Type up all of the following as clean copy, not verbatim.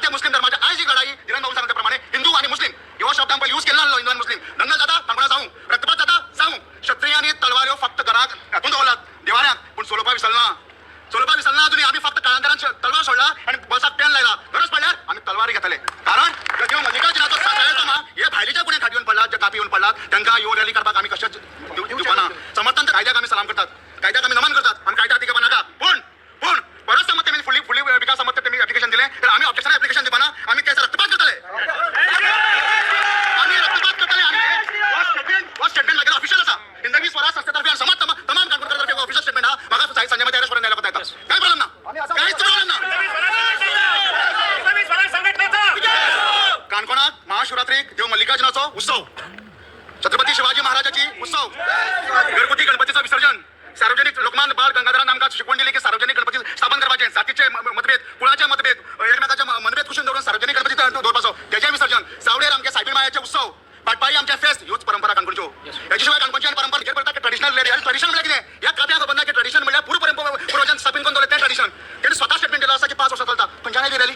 हिंदू ते मुस्लिम धर्माचे. आयज ही लढाई धीरन भाऊ सांगता प्रमाणे हिंदू आणि मुस्लिम ह्यो शब्द आमकां यूज केला नासलो. हिंदू आनी मुस्लिम दंगल जाता काणकोणा जावं, रक्तपात जाता जावं. क्षत्रियांनी तलवाऱ्यो फक्त घराक हातून दवरलात देवाऱ्याक, पूण सोलोपा विसरना, चलोवपा विसरना अजून. आमी फक्त काळांतरान तलवार सोडला आनी बोल्साक पेन लायला. गरज पडल्यार आमी तलवारी घेतले, कारण देव मल्लिकार्जुनाचो साताळ्याचो मा हे भायलीच्या गुणे खाट येवन पडलात, जे कापी येवन पडलात, तांकां ह्यो रॅली करपाक आमी कशेंच दिवपाना. समर्थन कायद्याक आमी सलाम करतात, कायद्याक आमी नमन करतात. आमी कायद्या अतिक्रमण नाका. पूण पूण परत समज तेमी फुडली फुडली विकास समज तेमी एप्लिकेशन दिलें तर आमी ऑब्जेक्शन एप्लिकेशन दिवपाना. आमी तेचो रक्तपात करतले, आमी रक्तपात करतले. आनी हो स्टेटमेंट लागेल ऑफिशियल आसा. हिंदवी स्वराज संस्थेतर्फे आणि समाज तमाम काणकोणकर तर्फे ऑफिशियल स्टेटमेंट हा. म्हाका संजय मध्ये अरेस्ट करून द्यायला येता, काय प्रॉब्लेम ना, काहीच प्रॉब्लेम ना. काणकोणात महाशिवरात्रीक देव मल्लिकार्जुनाचो उत्सव, छत्रपती शिवाजी महाराजाची उत्सव, घरगुती गणपतीचं विसर्जन, सार्वजनिक. लोकमान बाळ गंगाधरान आमकां शिकवण दिली की सार्वजनिक गणपती स्थापन करपाचे. जातीचे मतभेद, कुळाचे मतभेद, एकमेकाचे मनभेद कुशीन दवरून सार्वजनिक गणपती दवरपाचो, तेजें विसर्जन. सावडेर आमच्या सायबीण मायाचे उत्सव, पाटपाई आमच्या फेस्त. ह्योच परंपरा काणकोणच्यो. हेच्या शिवाय काणकोणची आनी परंपरा हेर पडटा. ट्रेडिशनल ट्रेडिशन म्हणल्यार कितें, ह्या काप्याक खबर ना की ट्रेडिशन म्हणल्यार पूर्व परंपरा, पुर्वजान स्थापन करून दवरलें तें ट्रेडिशन. तेणी स्वता स्टेटमेंट दिलो आसा की 5 वर्सां चलता. खंयच्यान आयली रॅली?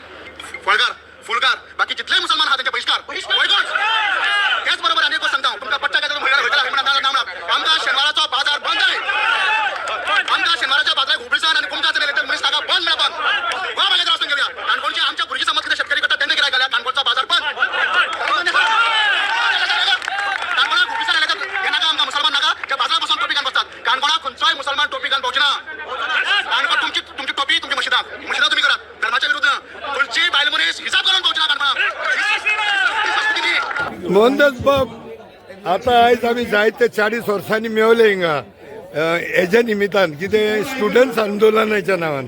फळगार, फुलकार, बाकी जितले मुसलमान आहा तेंचे बहिष्कार, बॉयकॉट. तेच बरोबर आनी एक गोश्ट सांगता हांव तुमकां, पट्टा काय म्हणल्यार वयतला म्हणून नाम. आमकां शेनवाराचो बाजार बंद जाय. आमकां शेनवाराच्या बाजाराक हुबळीसान आनी कुमठाच्यान येयले मनीस ताका बंद मेळपाक. गोवा भायल्या वचून घेवया. काणकोणचे आमच्या भुरगीं समज कितें शेतकरी करतात, तेंचे गिरायक घाल्या. काणकोणचो बाजार बंद. काणकोणाक हुबळीसान आयले तर हे नाका आमकां, मुसलमान नाका जे बाजारात बसून टोपी घालून बसतात. काणकोणाक खंयचोय मुसलमान टोपी घालून भोंवचे ना. काणकोण तुमची तुमची टोपी तुमची मशिदाक, मशिदा तुमी करात, धर्माच्या विरुद्ध. खंयचीय बायल मनीस हिजाब घालून भोंवची ना काणकोणाक. ही संस्कृती न्ही. मोहनदास बाब, आता आयज आमी जायते 40 वर्सांनी मेवले हिंगा हेज्या निमितान, कितें स्टुडंट्स आंदोलनाच्या नांवान,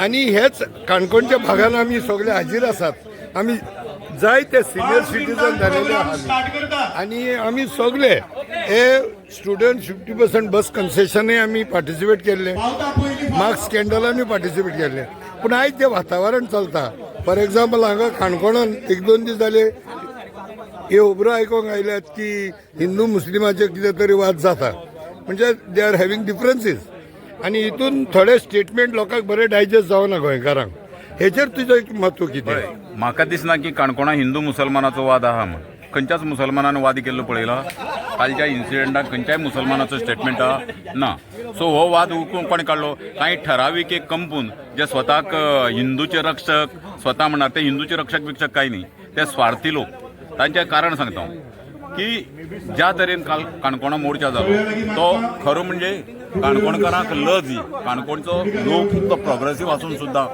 आनी हेच काणकोणच्या भागान आमी सगळे हाजीर आसात. आमी जायते सिनियर सिटीजन जालेले आहात आनी आमी सगळे हे स्टुडंट 50% बस कन्सेशनूय आमी पार्टिसिपेट केल्ले, मार्क्स स्कॅन्डलानूय पार्टिसिपेट केल्ले. पूण आयज जें वातावरण चलता, फॉर एग्जाम्पल हांगा काणकोणान एक दोन दीस जाले हे खबरो आयकोंक आयल्यात की हिंदू मुस्लिमाचे कितें तरी वाद जाता, म्हणजे they are having differences. आनी हितून थोडे स्टेटमेंट लोकांक बरे डायजेस्ट जावना गोंयकारांक. हेचेर तुजें महत्व कितें? म्हाका दिसना की काणकोणा हिंदू मुसलमानाचो वाद आहा म्हण. खंयच्याच मुसलमानान वाद केल्लो पळयला? कालच्या इन्सिडंटाक खंयच्याय मुसलमानाचो स्टेटमेंट आहा? ना. सो हो वाद उकळून कोणें काडलो? कांय ठरावीक एक कंपून जे स्वताक हिंदूचे रक्षक स्वता म्हणटात, ते हिंदूचे रक्षक बिक्षक कांय न्ही, ते स्वार्थी लोक. तांचें कारण सांगता हांव की ज्या तरेन काल काणकोणा मोर्चा जालो तो खरो म्हणजे काणकोणकारांक लज ही. काणकोणचो लोक इतलो प्रोग्रेसीव आसून सुद्दां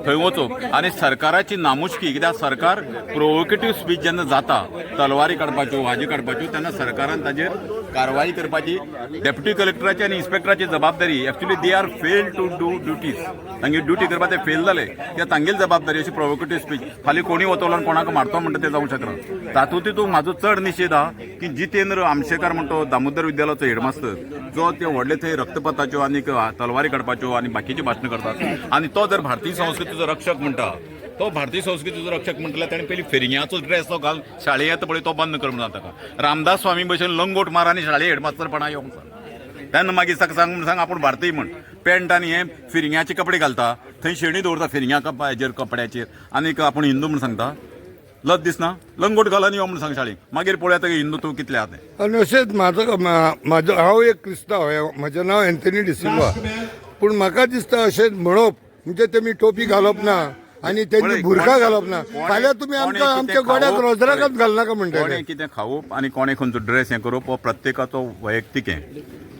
थंय वचप आनी सरकाराची नामुष्की, कित्याक सरकार प्रोवोकेटीव स्पीच जेन्ना जाता, तलवारी काडपाच्यो, भाजी काडपाच्यो, तेन्ना सरकारान ताजेर कारवाई करपाची डेप्युटी कलेक्टराची आनी इन्स्पेक्टराची जबाबदारी. Actually they are fail to do duties. तांगे ड्युटी करपाक ते फेल जाले कित्याक तांगेली जबाबदारी. अशी प्रोवोकेटीव स्पीच, फाल्यां कोणी वतलो आनी कोणाक मारतो म्हणटा, ते जावंक शकना. तातूंत तितूंत म्हाजो चड निशेध आहा की जितेंद्र आमशेकार म्हणतो, दामोदर विद्यालयाचो हेडमास्तर, जो ते व्हडले थंय रक्तपाताच्यो आनी तलवारी काडपाच्यो आनी बाकीच्यो भाशणां करतात, आनी तो जर भारतीय संस्कृतीचो रक्षक म्हणटा, तो भारतीय संस्कृतीचो रक्षक म्हणटल्यार ताणें पयलीं फिरंग्याचो ड्रेस तो घाल शाळे येता पळय, तो बंद कर म्हणून ताका. रामदास स्वामी भशेन लंगोट मार आनी शाळे हेडमास्टरपणा येवंक सांग. तेन्ना मागीर ताका सांग म्हूण सांग, आपूण भारतीय म्हण. पॅन्ट आनी हे फिरंग्याचे कपडे घालता, थंय शेणी दवरता फिरंग्या हेजेर कपड्याचेर, आनीक आपूण हिंदू म्हूण सांगता. लज दिसना? लंगोट घाल आनी यो म्हूण सांग शाळेक, मागीर पळोवया ताका हिंदू तूं कितले आहा ते. आनी अशेंच म्हाजो म्हाजो हांव एक क्रिस्तांव, म्हजें नांव एन्थनी डिसिल्वा. पूण म्हाका दिसता अशें म्हणप म्हणजे तेमी टोपी घालप ना आनी तेंची पळय, बुरखा घालप ना. फाल्यां तुमी कोणें आमकां कितें आमच्या गोड्याक खावप, रोजराकच घालनाका म्हणटले. कोणें कितें खावप आनी कोणें खंयचो ड्रेस हें करप हो प्रत्येकाचो वैयक्तीक हें.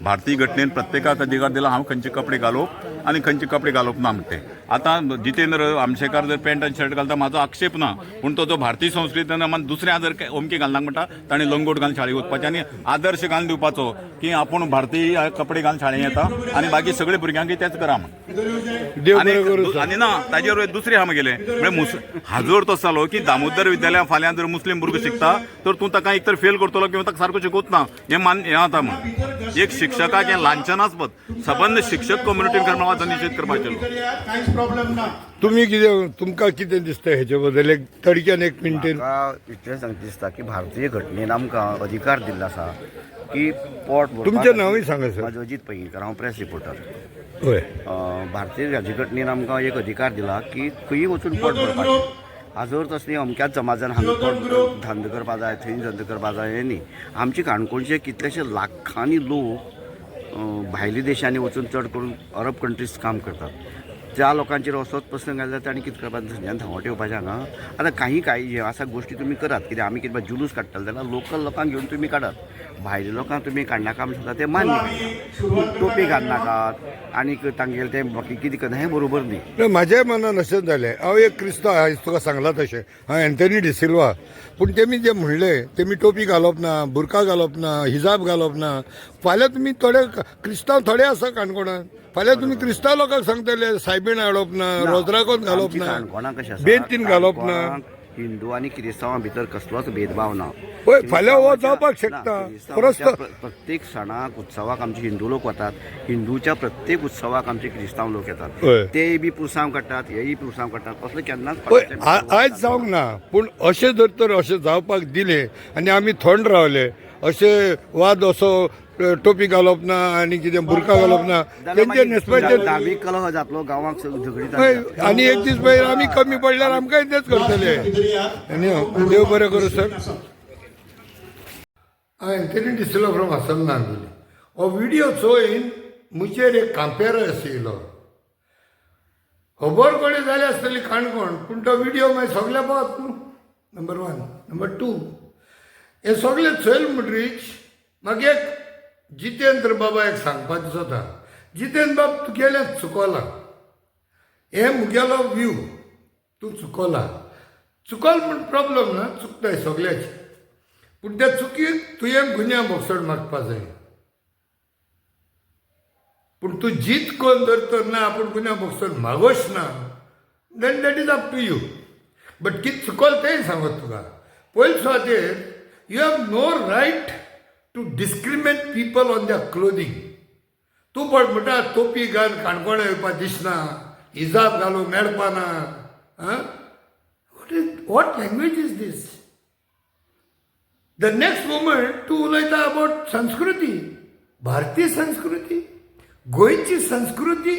भारतीय घटनेन प्रत्येकाक अधिकार दिला, हांव खंयचे कपडे घालप आनी खंयचे कपडे घालप ना म्हणटे. आतां जितेंद्र आमशेकार जर पॅन्ट आनी शर्ट घालता, म्हाजो आक्षेप ना. पूण तो जो भारतीय संस्कृतीन मान दुसऱ्या जर अमके घालना म्हणटा, ताणें लंगोट घालून शाळेक वचपाचें आनी आदर्श घालून दिवपाचो की आपूण भारतीय कपडे घालून शाळेंत येता आनी बाकी सगळे भुरग्यांकय तेच करा म्हण. देव आनी बरें करूं सर. आनी ना, ताजेर दुसरें आहा मगेलें म्हळ्यार हाजो अर्थ असो जालो की दामोदर विद्यालयात फाल्यां जर मुस्लीम भुरगो शिकता तर तूं ताका एक तर फेल करतलो किंवा ताका सारको शिकोवच ना, हें मान हें जाता म्हण. एक शिक्षकाक हें लांछनास्पद. सबंद शिक्षक कम्युनिटीन खरें म्हणल्यार निशेध करपाचें. कांयच प्रॉब्लेम ना. तुमी कितें, तुमकां कितें दिसता हेचे बद्दल एक तडक्यान एक मिनटेन? म्हाका इतलें सांगचें दिसता की भारतीय घटनेन आमकां अधिकार दिल्लो आसा की पोट भरपा तुमचें खातीर- नांवूय सांगा सर. म्हाजें अजीत पैंगीणकर, हांव प्रेस रिपोर्टर. हय. भारतीय राज्यघटनेन आमकां एक अधिकार दिला की खंयी वचून पोट भरपाचें. हाजो अर्थ असो न्ही अमक्याच समाजान हांगा धंदो करपा जाय, थंय धंदो करपा जाय हें न्ही. आमचे काणकोणचे कितलेशे लाखांनी लोक भायल्या देशांनी वचून चड करून अरब कंट्रीज काम करतात. त्या लोकांचेर असोच प्रसंग आयलो जाल्यार तांणी कितें करपाक, धंद्यान धांवट येवपाचें हांगा. आतां काही काही हे आसा गोश्टी तुमी करात. कित्याक आमी कितें जुलूस काडटले जाल्यार लोकल लोकांक घेवन तुमी काडात, भायल्या लोकांक तुमी काडनाका म्हण सुद्दां तें मान्य. टोपी घालनाकात आनीक तांगेलें तें बाकी कितें करना हें बरोबर न्ही. ना, म्हाज्याय मनान अशेंच जालें. हांव एक क्रिस्तांव, आयज तुका सांगलां तशें. हांव एन्थनी डिसिल्वा. पूण तेमी जें म्हणलें, तेमी टोपी घालप ना, बुरका घालप ना, हिजाब घालप ना. फाल्यां तुमी थोडे क्रिस्तांव थोडे आसा काणकोणान, फाल्यां तुमी क्रिस्तांव लोकांक सांगतले सायबीण हाडप ना, रोजराकोन घालप आमची ना, काणकोणां कशें आसा, बेंतीन घालप ना. काणकोणाक हिंदू आनी क्रिस्तांवां भितर कसलोच भेदभाव ना. हय, फाल्यां हो जावपाक शकता. ना, क्रिस्तांवाच्या परस प्रत्येक सणाक उत्सवाक आमचे हिंदू लोक वतात, हिंदूच्या प्रत्येक उत्सवाक आमचे क्रिस्तांव लोक येतात. हय. तेय बी पुरसांव काडटात, हेय पुरसांव काडटात, असले केन्नाच हय. कोणाचे भितर आयज जावंक ना, पूण अशें जर तर अशें जावपाक दिलें आनी आमी थंड रावले, अशें वाद असो टोपी घालप ना आनी कितें बुरका घालप ना जाल्यार तेंचे मागीर न्हेसपाचें. धार्मीक कलह जातलो, गांवाक झगडी हय, जातली. आनी एक दीस मागीर आमी कमी पडल्यार आमकांय तेच करतले. आनी देव बरें करूं सर. हांव एन्थनी डिसिल्वा फ्रॉम आसमना. हो विडियो चोयन म्हजेर एक कांपेर आशिल्लो. खबर कोणी जाली आसतली काणकोण, पूण तो विडियो मागीर सगल्या पावत न्हू. Number one. नंबर टू, हे सगळे चोयल म्हणटरीच मागीर एक जितेंद्र बाबा एक सांगपाचें जाता. जितेंद्र बाब, तुगेलें चुकोलां हें मुगेलो व्यू. तूं चुकोला, चुकोल म्हूण प्रॉब्लम ना, चुकताय सगल्याचे. पूण त्या चुकीक तुवें गुन्यांव भोगसण मागपा जाय. पूण तूं जीत कोन्न जर तर ना आपूण गुन्यांव भोगसण मागोच ना, then that is up to you. But कितें चुकोल तेंय सांगत तुका. पयले सुवातेर, you have no right to discriminate people on their clothing. तूं पण म्हणटा टोपी घाल काणकोणा येवपा दिसना, हिजाब घालूं मेळपाना. आं, what language is this? The next moment तूं उलयता अबाउट संस्कृती, भारतीय संस्कृती, गोंयची संस्कृती.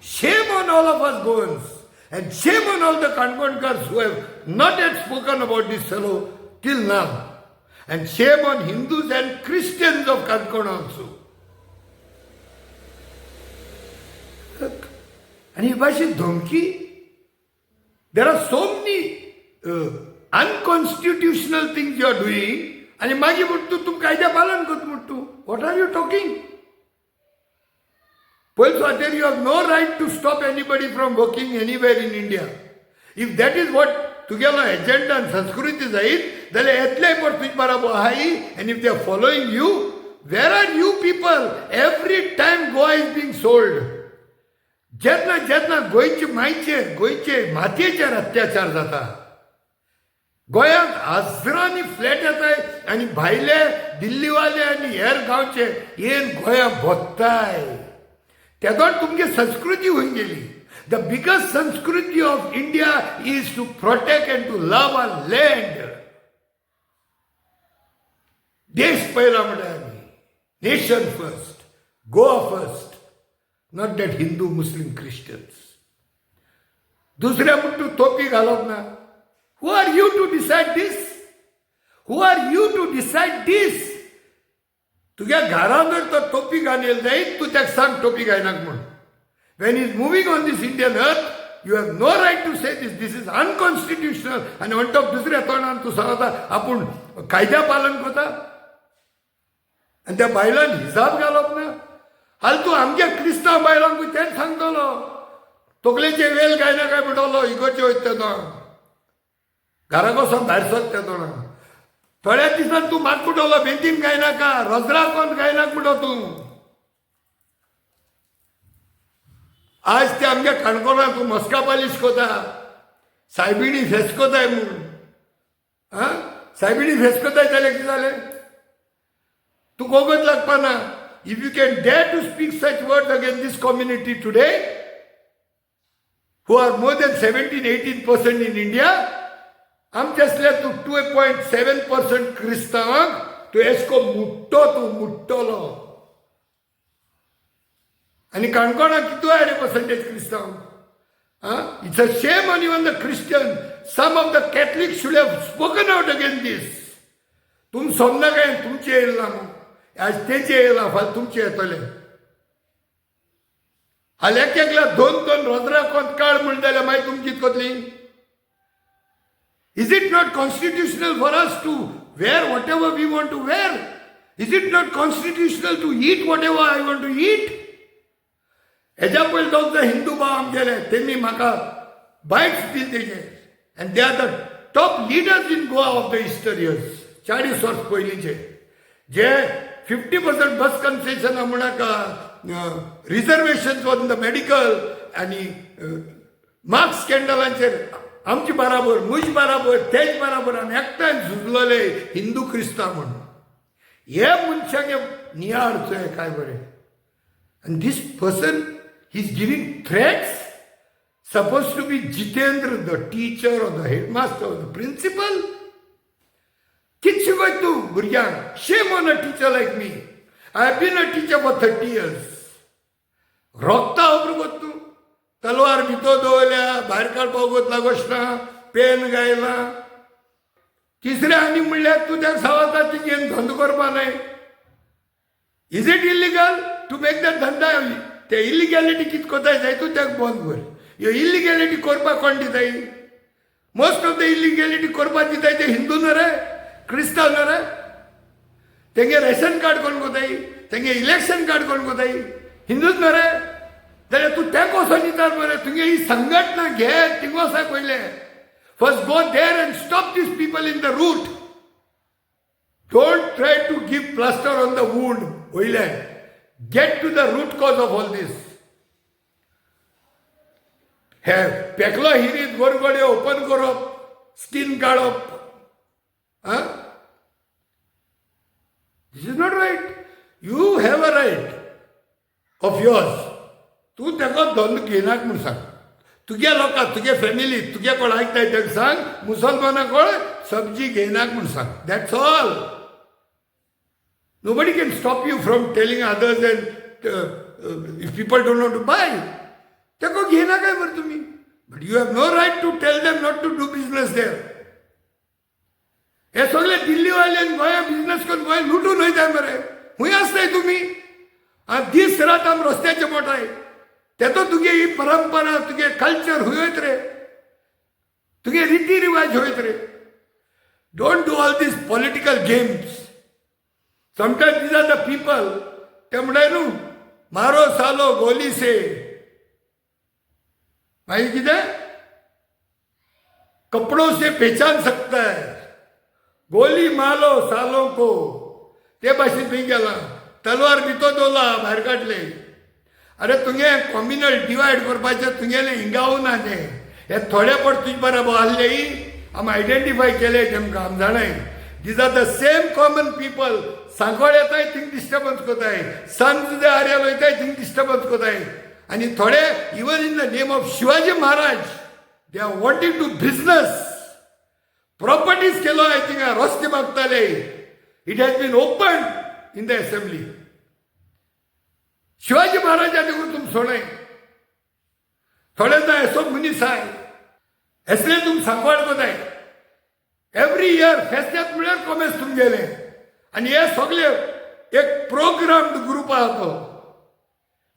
Shame on all of us Goans and shame on all the Kankonkars who have not yet spoken about this fellow till now. And shame on Hindus and Christians of Canacona also. आनी ही भाशे धमकी. There are so many unconstitutional things you are doing आनी मागीर म्हण तूं तूं कायद्या पालन करता म्हण तूं. What are you talking? पयले सुवातेर, you have no right to stop anybody from working anywhere in India. If that is what तुगेलो एजेंडा आनी संस्कृती जायत जाल्यार येतले पण तुजे बराबर आहाय and if they are following you, where are you people every time Goa is being sold? जेन्ना जेन्ना गोंयचे मायचेर, गोंयचे मातयेचेर अत्याचार जाता, गोंयांत हजरांनी फ्लॅट येताय आनी भायले दिल्लीवाले आनी हेर गांवचे येवन गोंया भोत्ताय, तेदोण तुमगे संस्कृती खंय गेली? The biggest संस्कृती of India is to protect and to love our land. देश पयला म्हणटा आमी. Nation first, Goa first, not that Hindu, Muslim, Christians. दुसऱ्या म्हण तूं तोपी घालप ना. Who are you to decide this? Who are you to decide this? तुज्या घरान जर तो टोपी घाल जायत, तूं ताका सांग टोपी घायनाक म्हूण. When is moving on this Indian earth, you have no right to say this. This is unconstitutional. आनी ऑन टॉप दुसऱ्या तोंडान तूं सांगता आपूण कायद्या पालन करता आनी त्या बायलान हिजाब घालप ना. हाल तूं आमच्या क्रिस्तांव बायलांकूय तेंच सांगतलो, तकलेचे वेल घायना काय म्हणटलो. इगोचे वयता तेदोणा घराक वचोन भायर सरता तेदोणा थोड्या दिसान तूं म्हाका म्हणटलो बेंतीन घायनाका, रोजराकोन घायनाका म्हणटलो तूं. आज ते आमच्या काणकोणात तूं मस्का पालिश कोता, सायबिणी फेस कोताय म्हूण. आं, सायबिणी फेस कोताय जाल्यार कितें जालें? तूं कोगत लागपा ना. If you can dare to speak such words against this community today, who are more than 17-18% in India, आमचे असले तूं 2.7% क्रिस्तांवांक तूं एसको मुट्टो, तूं मुट्टलो. आनी काणकोणाक कितू आहा रे पर्संटेज क्रिस्तांव? It's a shame on even the Christian. Some of the Catholic should have spoken out against this. तुम समजा काय तुमचे येयला ना मग आज तेचे येयला, फाल्यां तुमचे येतले. हाल्यां एक एकल्या दोन दोन रोजरा कोंत काळ म्हण जाल्यार मागीर तुमची कोतली. Is it not constitutional for us to wear whatever we want to wear? Is it not constitutional to eat whatever I want to eat? हेज्या पयलीं दोग जाण हिंदू भाव आमगेले, तेमी म्हाका बायट्स दिले तेजे, and they are the top leaders in Goa of the Easter years, 40 वर्स पयलींचे, जे 50% बस कन्सेशनां म्हणाका, रिजर्वेशन ऑन the medical आनी मार्क्स स्कॅन्डलांचेर आमचे बराबर, मुज बराबर, तेज बराबर आमी एकठांय झुजलेले हिंदू क्रिस्तांव म्हणून. हे मनशाक नियाळचो काय बरें. And this person is giving threats, supposed to be Jitendra, the teacher or the headmaster or the principal. कित शिकयत तूं भुरग्यांक? Shame on a teacher like me. I have been a teacher for 30 years. रोखता खबर कोत तूं? तलवार भितर दवरल्या, भायर काडपाक वत लागोच ना, पेन गायला. तिसरें आनी म्हणल्यार तूं त्या सवाता तिगेन धंदो करपा न्हय. Is it illegal to make that धंदा? ते इलिगॅलिटी कित कोताय जाय, तूं ताका बंद कर. ह्यो इलिगॅलिटी करपाक कोण दिताय? मोस्ट ऑफ the illegality करपाक दिताय ते हिंदू न्हय रे, क्रिस्तांव न्हय रे. तेंगे रेशन कार्ड कोण कोताय? तेंगे इलेक्शन कार्ड कोण कोताय? हिंदूच न्हय रे? जाल्यार तूं तें कसो दिता मरे? तुगे ही संघटना घे, थिंग वचाय पयलें. First go there and stop these people in the root. Don't try to give plaster on the wound वयल्यान. Get to the root cause of all this. हे पेकलो हिरीत गोरगोडे ओपन करप, स्कीन काडप. आं, this is not right. You have a right of yours. तूं ताका धंदो घेयनाक म्हूण सांग तुगे लोकांक, तुगे फॅमिली, तुगे कोण आयकताय ताका सांग, मुसलमाना कोण सब्जी घेयनाक म्हूण सांग. That's all. Nobody can stop you from telling others, and if people don't want to buy, ताका घेयना काय बरं तुमी? But you have no right to tell them not to do business there. हे सगळे दिल्लीवाले गोंया बिझनेस करून गोंय लुटून वयताय मरे. खूंय आसताय तुमी? आनी दीस रात आम रस्त्याचे मोटाय. तेतो तुगे ही परंपरा, तुगे कल्चर हुंय वयत रे? तुगे रिती रिवाज वयत रे? Don't do all these political games. Sometimes these are the people, ते म्हणटाय न्हू, मारो सालो गोली से, मागीर कितें, कपड़ों से पहचान सकता है, गोली मारो सालों को. ते भाशेन थंय गेला, तलवार भितर दवरला, भायर काडले. अरे, तुगे कॉम्युनल डिवायड करपाचें तुगेलें हिंगावू ना तें. हे थोडे पड तुजे बराबर आहले, आमी आयडेंटिफाय केले तेमकां, आमी जाणाय. These are the same common people. Sancoale येताय, थिंग डिस्टर्बन्स कोताय. सांज आर्याल वयताय, थिंग डिस्टर्बन्स कोताय. आनी थोडे even in the name of Shivaji Maharaj they are wanting to business. Properties केलो आहे थिंगा, रस्ते मागताले. It has been open in the assembly. Shivaji महाराजा देखून तुम सोडय. थोडे जाण असो मनीस आहाय, असले तुम सांकवाळ कोताय. एवरी इयर फेस्त्यात म्हळ्यार कॉमेस तुमगेले. आनी हे सगळे एक प्रोग्राम ग्रुप आहा तो.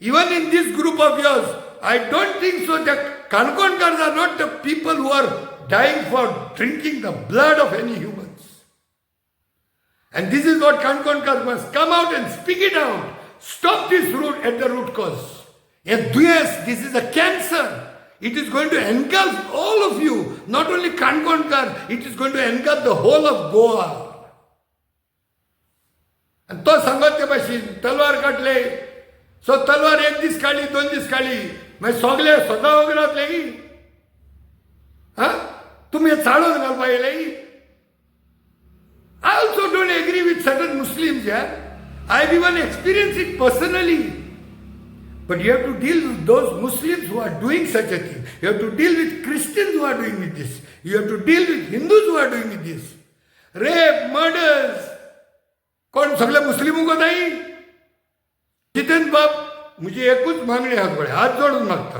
Even in this group of yours, I don't think so the Kankonkars are not the people who are dying for drinking the blood of any humans. And this is what Kankonkar must come out and speak it out. Stop this root at the root cause. A दुयेंस, this is a cancer. It is going to engulf all of you, not only Kankonkar, it is going to engulf the whole of Goa. आणि तो सांगत ते भाशेन तलवार काडले. So तलवार एक दीस काडली, दोन दीस काडली, मागीर सगळे स्वता वगैरे हा तुमी चाळून घालपा येयले. I also don't agree with certain Muslims, yeah. I've even experienced it personally. But you have to deal with those Muslims who are doing such a thing. You have to deal with Christians who are doing with this. You have to deal with Hindus who are doing with this. Rape, murders. कोण सगळे मुस्लिम कोताय? जितेंद्र बाब, म्हजी एकूच मागणी आहा, पळय, हात जोडून मागता.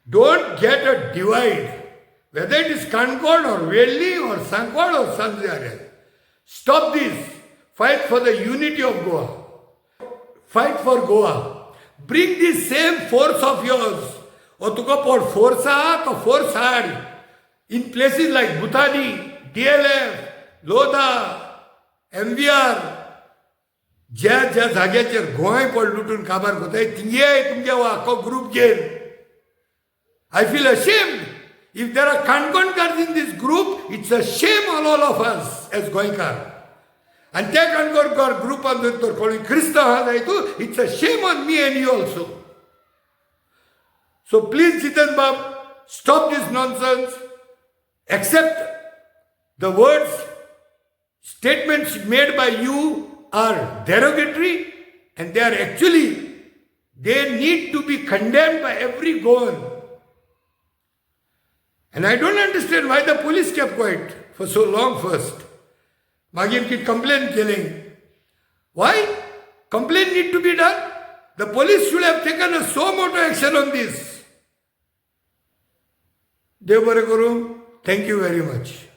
Don't get a divide, whether it is Canacona or Velli or Sancoale or San. Stop this. Fight for the unity of Goa. Fight for Goa. Bring the same force of yours. ओ तुका पोट force आहा तो force हाड in places like Bhutani, DLF, Lodha, MVR. ज्या ज्या जाग्याचेर गोंय पड लुटून काबार करताय, थिंगे तुमगे हो आख्खो ग्रूप घेवन. I feel ashamed. If there are Canconkars in this group, it's a shame on all of us as Goenkar. आनी त्या काणकोणकार ग्रुपान जर तर कोणी क्रिस्तांव आहा जायत, it's a shame on me and you also. So please, Jiten Bab, stop this nonsense. Accept the words, statements made by you are derogatory and they are actually, they need to be condemned by every Goan. And I don't understand why the police kept quiet for so long first. मागीर की complain केली. Why complain need to be done? The police should have taken a suo moto action on this. देव बरें करूं. Thank you very much.